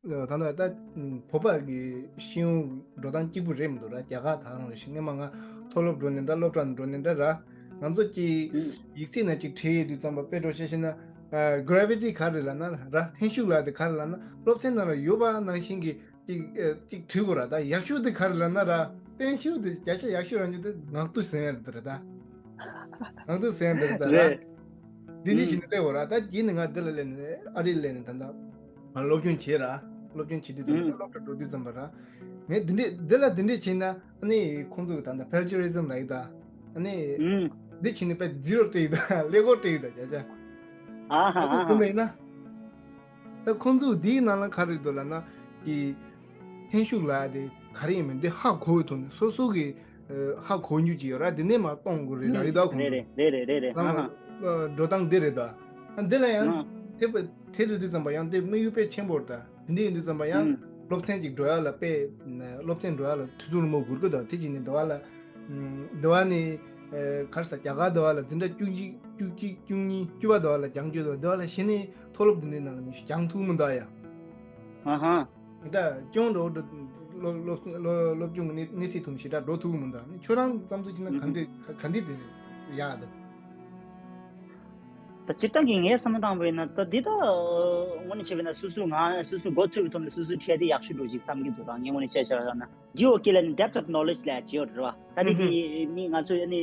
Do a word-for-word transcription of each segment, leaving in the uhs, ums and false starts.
ད་ལྟ་ད་བོད་པ་གི་ཤེས་ཡོན་འགྲོ་སྟངས་གཅིག་པུ་རེད་མི་འདུག་ར། རྒྱ་གར་དང་རེ་ཞིག་སྔོན་མ་ང་མཐོ་སློབ་འགྲོ་ནས་འདྲ། སློབ་གྲྭ་འགྲོ་ནས་འདྲ་ར། ང་ཚོ་གི་ཡིག་ཚད་ནང་གཅིག་བྲིས་ཡོད་དུས་ཙམ་པ། དཔེ་འགྲོ་བཤད་ཤེ་ན་gravity ག་རེ་ལབ་ན་ར། འཐེན་ཤུགས་ལབ་དེ་ག་རེ་ལབ་ན། སློབ་ཚན་ནང་ལ་ཡོད་པ་ནང་བཞིན་གྱི་གཅིག་གཅིག་བྲིས་དགོས་ར། ད་ཡག་ཤོས་དེ་ག་རེ་ལབ་ན་ར། བརྟན་ཤོས་དེ་བརྒྱ་ཆ་ཡག་ཤོས་རང་རྒྱུ་དེ་ངག་ཐོག་ཟེར་ཡ་རེད་ད་ར། ད་ངག་ཐོག་ཟེར་ཡ་རེད་ད་ར། རེད། འདི་འདྲ་བྱས་ནས་སླེབས་དགོས་ར། ད་རྗེས་ནས་ང་འདི་ལ་སླེབས་ནས་ཨ་རི་སླེབས་ནས་ད་ལྟ་ང་སློབ་སྦྱོང་བྱས་ར། སློབ་སྦྱོང་བྱེད་དུས་ཙམ་པ། སློབ་གྲྭ་འགྲོ་དུས་ཙམ་པ་ར། ངས་འདི་འདྲས་འདི་ལ་འདི་འདྲས་བྱས་ན་ཨ་ནི་ཁོང་ཚོ་གི་ད་ལྟ་plagiarism ལབ་ཡི་ད། ཨ་ནི་འདི་བྱས་ནས་དཔེ་zero སྤྲད་ཡི་ད། ཀླད་ཀོར་སྤྲད་ཡི་ད་བྱས་བྱས། ཨ་ཧ། ཨ་ཐུག་ཨ་ཟིན་ཧ། པ་ཡིན་ན། ད་ཁོང་ཚོ་འདིའི་ནང་ལ་ག་རེ་འདུག་ལབ་ན། གི་འཐེན་ཤུགས་ལབ་ཡ་དེ་ག་རེ་ཡིན་མིན་འདི་ཧ་གོ་བའི་ཐོག་ནས། སོ་སོ་གི་ཨ་ཧ་གོ་རྒྱུ་ཅིག་ཡོད་ར། དེ་ནས་མར་གཏོང་དགོས་རེད་ལབ་ཡི་ད་ཁོང་ཚོ། རེད་རེད་རེད་རེད་རེད། ཨ་ལམ་ཧ། འགྲོ་སྟངས་འདི་རེད་ད། ཨ་འདི་ལ་ཡང་ཨ་དེ་བ་དེ་རེད་དུས་ཙམ་པ་ཡང་དེ་དམིགས་ཡུལ་དཔེ་ཆེན་པོ་རེད་ད། དེ་འདྲ་ཡིན་དུས་ཙམ་པ་ཡང་ཨ་སློབ་ཚན་ཅིག་འགྲོ་ཡ་ལ་དཔེ། སློབ་ཚན་འགྲོ་ཡ་ལ་དུས་ཚོད་རིང་མོ་འགོར་གི་ད། དེ་བྱས་ནས་འདི་བ་ལ་ཨ་འདི་བ་ནས་ཨ་ག་རེ་ཟ། རྒྱ་གར་འདི་བ་ལ་འཛིན་གྲྭ་བཅུ་གཅིག་བཅུ་གཅིག་བཅུ་གཉིས་བཅུ་པ་འདི་བ་ལ་སྦྱང་རྒྱུ་ད། འདི་བ་ལ་གཞི་ནས་མཐོ་སློབ་འདི་འདྲའི་ནང་ལ་མི་ཞིག་སྦྱང་ཐུབ་མི་འདུག་ཡ། ཨ་ཧ། ད་སྐྱོན་འགྲོ་འགྲོ། སློབ་སློབ་སློབ་སློབ་སྦྱོང་གི་གནས་གནས་ཚད་ཐུབ་ཞེ་དྲག་འགྲོ་ཐུབ་མི་འདུག་ཨ་ནི་ཁྱོད་རང་བསམ་ཚུལ་བྱས་ན་ག་འདྲ་ག་ག་འདྲ་དེ་ཡག་འདུག་ད་སྤྱིར་བཏང་གི་ངས་བསམ་བློ་བཏང་བས་ན། ད་འདི་ད་དངོས་གནས་བྱས་པས་ན་སོ་སོ་ང་སོ་སོ་འགོ་ཚུགས་པའི་ཐོག་ནས་སོ་སོ་ཁྲལ་དེ་ཡག་ཤོས་འགྲོ་ཞིག་བསམ་གྱི་འདུག་ད་ངས་དངོས་གནས་བཤད་བྱས་པ་ན། ཌི་ཨོ་ཀེ་ལ་ནི་depth of knowledge ལ་བྱེད་ཡོད་རེད་བ། ད་དེ་དེ་མི་ང་ཚོ་ནི་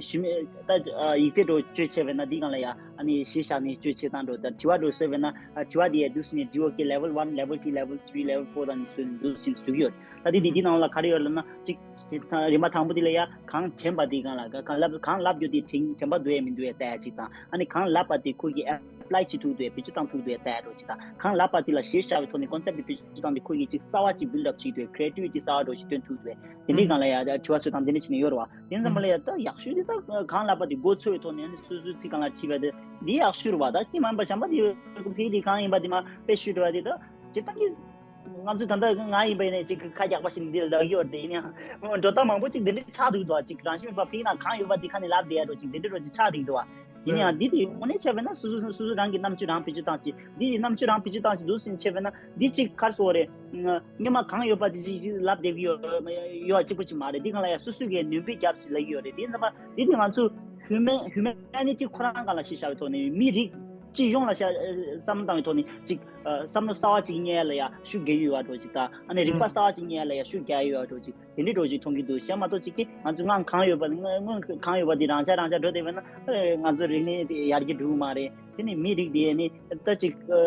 ཞུ་མེད་ད་ཡིག་ཚད་འགྲོ་བཅོས་བྱས་པས་ན་འདི་སྒང་ལ་ཡ་ཨ་ནི་གཞི་བཞག་ནས་བཅོས་བྱེད་སྟངས་འགྲོ། ད་དྲི་བ་འགྲོ་བཟོས་པས་ན་དྲི་བ་དེ་ཡ་འདུག་སེ་ནས་ཌི་ཨོ་ཀེ་level one, level two, level three, level four དང་བཟོས་འདུག་སེ་བཟོ་གི་ཡོད། ད་དེ་དེ་འདི་ནང་ལ་ག་རེ་ཡོད་ལབ་ན་གཅིག་རིམ་པ་དང་པོ་དེ་ལ་ཡ་གང་དྲན་པ་དེ་སྒང་ལ་གང་ལབ་གང་ལབ་རྒྱུ་དེ་དྲན་དྲན་པ་འདུག་ཡ་མི་འདུག་ཡ་ལྟ་ཡ་གཅིག་དང་། ཨ་ནི་གང་ལབ་པ་དེ་ཁོ་གིས་apply བྱེད་ཐུབ་འདུག་ཡ། བེད་སྤྱོད་བཏང་ཐུབ་འདུག་ཡ་ལྟ་ཡ་འགྲོ་གཅིག་དང་། གང་ལབ་པ་དེ་ལ་གཞིར་བཞག་པའི་ཐོག་ནས་concept དེ་བེད་སྤྱོད་བཏང་སྟེ་ཁོ་གིས་ཅིག་གསར་བ་ཅིག་build up བྱེད་འདུག་ཡ། creativity གསར་བ་འདྲ་ཞིག་སྟོན་ཐུབ་འདུག་ཡ། དེ་འདྲའི་སྒང་ལ་ཡ་དྲི་བ་བཟོ་སྟངས་དེ་འདྲ་བྱས་ནས་ཡོད་རེད་བ། དེ་ཙམ་པ་ལ་ཡ་ད་ཡག་ཤོས་དེ་ད་གང་ལབ་པ་དེ་མགོ་ཚོས་པའི་ཐོག་ནས་ཨ་ནི་སོ་སོའི་ཚིག་སྒང་ལ་བྲིས་པ་དེ་འདི་ཡག་ཤོས་རེད་བ། ད་ཅི་མིན་པ་གཞན་པ་དེ་ཕལ་དེ་གང་ཡིན་པ་དེ་མ་དཔེ་ཤོད་འགྲོ་བ་དེ་ད་སྤྱིར་བཏང་གི་ང་ཚོ་ད་ལྟ་ང་ཡིན་པ་ཡིན་ན་ཅིག་ཁ་རྒྱག་པ་ཞིག་འདི་ལ་ལབ་ཡོད་རེད། ཡིན་ཡང་འགྲོ་སྟངས་མང་པོ་ཅིག་འདི་འདྲ་ཆགས་འདུག་འདུག་ཅིག་རང་བཞིན་མེད་པ་ཕིག་ན་གང་ཡོད་པ་འདི་ཁ་ནས་ལབ་བསྡད་ཡ་འགྲོ་ཅིག་འདི་འདྲ་འགྲོ་ཅིག་ཆགས་འདུག་འདུག་ཡིན་ཡང་འདི་དེ་དངོས་གནས་བྱས་པས་ན་སོ་སོ་སོ་སོ་རང་གི་རྣམ་དཔྱོད་རང་བེད་སྤྱོད་བཏང་ཅིག་འདི་ཡི་རྣམ་དཔྱོད་རང་བེད་སྤྱོད་བཏང་ཅིག་འདུག་ཟིན་བྱས་པས་ན་འདི་ཅིག་ག་རེ་ཟེར་དགོས་རེད། སྔོན་མ་གང་ཡོད་པ་འདི་ཅིག་ལབ་བསྡད་ཀྱི་ཡོད་ཡོད་གཅིག་པོ་ཅིག་མ་རེད། འདི་སྒང་ལ་ཡ་སོ་སོ་གི་ནུས་པའི་རྒྱབ་ཅིག་ལབ་ཀྱི་ཡོད་རེད། འདི་ཚང་མ་འདི་དེ་ང་ཚོ་human humanity ཁོ་རང་སྒང་ལ་གཞི་བཞག་པའི་ཐོག་ནས་མི་རིགས་སྤྱི་ཡོངས་ལ་བཞག་བསམ་བློ་བཏང་བའི་ཐོག་ནས་ཅིག་བསམ་བློ་གསར་བ་ཅིག་རྙེད་ཡ་ལ་ཡ་ཤུགས་རྒྱག་གི་ཡོད་པ་འདྲ་ཅིག་དང་། ཨ་ནི་རིག་པ་གསར་བ་ཅིག་རྙེད་ཡ་ལ་ཡ་ཤུགས་རྒྱག་གི་ཡོད་པ་འདྲ་ཅིག་དེ་འདྲའི་འདྲ་ཅིག་མཐོང་གི་འདུག་གཞན་མ་གཏོགས་ཅིག་གིས་ང་ཚོ་སྔོན་གང་ཡོད་པ་སྔོན་སྔོན་གང་ཡོད་པ་དེ་རང་འཇགས་རང་འཇགས་འགྲོ་བསྡད་པ་ན་ང་ཚོ་རིག་གནས་དེ་ཡར་རྒྱས་འགྲོ་གི་མ་རེད། དེ་ནི་མི་རིགས་དེ་ནི་ད་ཅིག་ཨ་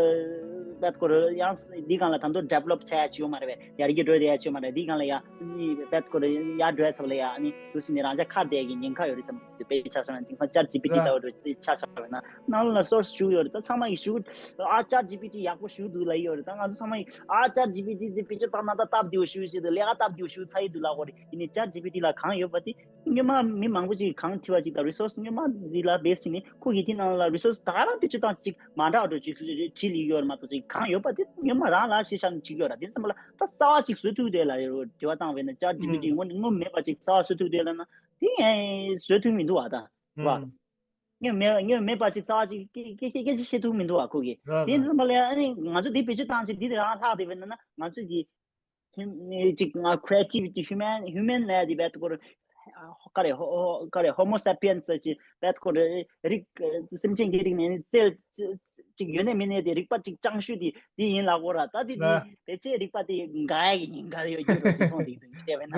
བད་ཀོ་ར་ཡང་འདི་སྒང་ལ་ད་དུང་develop བྱ་ཡ་ཅིག་ཡོད་མ་རེད་པས། ཡར་རྒྱས་འགྲོ་བསྡད་ཡ་ཅིག་ཡོད་མ་རེད། འདི་སྒང་ལ་ཡ་ནི་བད་ཀོ་ར་ཡར་འགྲོ་ཡ་ཚབ་ལ་ཡ་ནི་འདུག་སེ་ནི་རང་འཇགས་ཁ་བསྡད་ཀྱི་ཉེན་ཁ་ཡོད་རེད་བསམ་གྱི་འདུག་དཔེ་ཆ་བཞག་ན་དེང་སང་ཅེཊ་ཇི་པི་ཊི་ལྟ་བུ་འདྲ་དེ་ཆ་བཞག་པ་ན་ནང་ལ་source ཞུགས་ཡོད་རེད། ད་ཚང་མ་ཡི་ཞུགས་ཨ་ཅེཊ་ཇི་པི་ཊི་ཡག་པོ་ཞུགས་འདུག་ལབ་ཡོད་རེད། ད་ང་ཚོ་ཚང་མ་ཡི་ཨ་ཅེཊ་ཇི་པི་ཊི་དེ་བེད་སྤྱོད་བཏང་ན་ད་སྟབས་བདེ་བོ་ཞུགས་ཞེས་དུ་ལས་ཀ་སྟབས་བདེ་བོ་ཞུགས་ཚར་ཡི་འདུག་ལབ་དགོས་རེད། ཡིན་ནའི་ཅེཊ་ཇི་པི་ཊི་ལ་གང་ཡོད་པ་དེ་སྔོན་མ་མི་མང་པོ་ཅིག་གང་བྲིས་པ་ཅིག་དང་resource སྔོན་མ་འདི་ལ་base བྱས་ནས་ཁོ་གིས་དེ་ནང་ལ་resource ད་ག་རང་བེད་སྤྱོད་བཏང་ཅིག་མ་འདྲ་བ་འདྲ་ཅིག་བྲིས་ལི་ཡོད་རེད་མ་གཏོགས་ཅིག་གང་ཡོད་པ་དེ་སྔོན་མ་རང་ལ་གཞི་བཞག་ནས་བྲིས་ཡོད་ར། དེ་ཙམ་པ་ལ་ད་གསར་བ་ཅིག་བཟོ་ཐུབ་དེ་ལ་དྲི་བ་བཏང་བས་ན་ཅེཊ་ཇི་པི་ཊི་སྔོན་སྔོན་མེད་པ་ཅིག་གསར་བ་བཟོ་ཐུབ་དེ་ལ་ན་དེ་ཡང་བཟོ་ཐུབ་མི་འདུག་བ། ད་བ་སྔོན་མེད་སྔོན་མེད་པ་ཅིག་གསར་བ་ཅིག་སྐད་ཆ་བཤད་ཐུབ་མི་འདུག་བ་ཁོ་གིས། དེ་ཙམ་པ་ལ་ཡང་ང་ཚོ་དེ་བེད་སྤྱོད་བཏང་ཅིག་དེ་རང་ལྷག་དེ་བས་ན་ང་ཚོ་གི་ཅིག་ང་creativity human human ལ་དེ་བད་ཀོ་ར་ཀ་རེ་ཀ་རེ་Homo sapiens ཅིག་བད་ཀོ་ར་རིགས་སེམས་ཅན་གྱི་རིགས་ནས་རྩལ་ཅིག་ཡོད་ནས་མེད་ནས་དེ་རིག་པ་ཅིག་སྤྱང་ཤོས་དེ་དེ་ཡིན་ལ་གོ་ར། ད་དེ་དེ་བེད་སྤྱད་རིག་པ་དེ་འགའ་ཡ་གི་ཉིན་འགའ་ཡོད་རྒྱུ་རོ་ཅིག་མཐོང་དེ་དེ་བས་ན།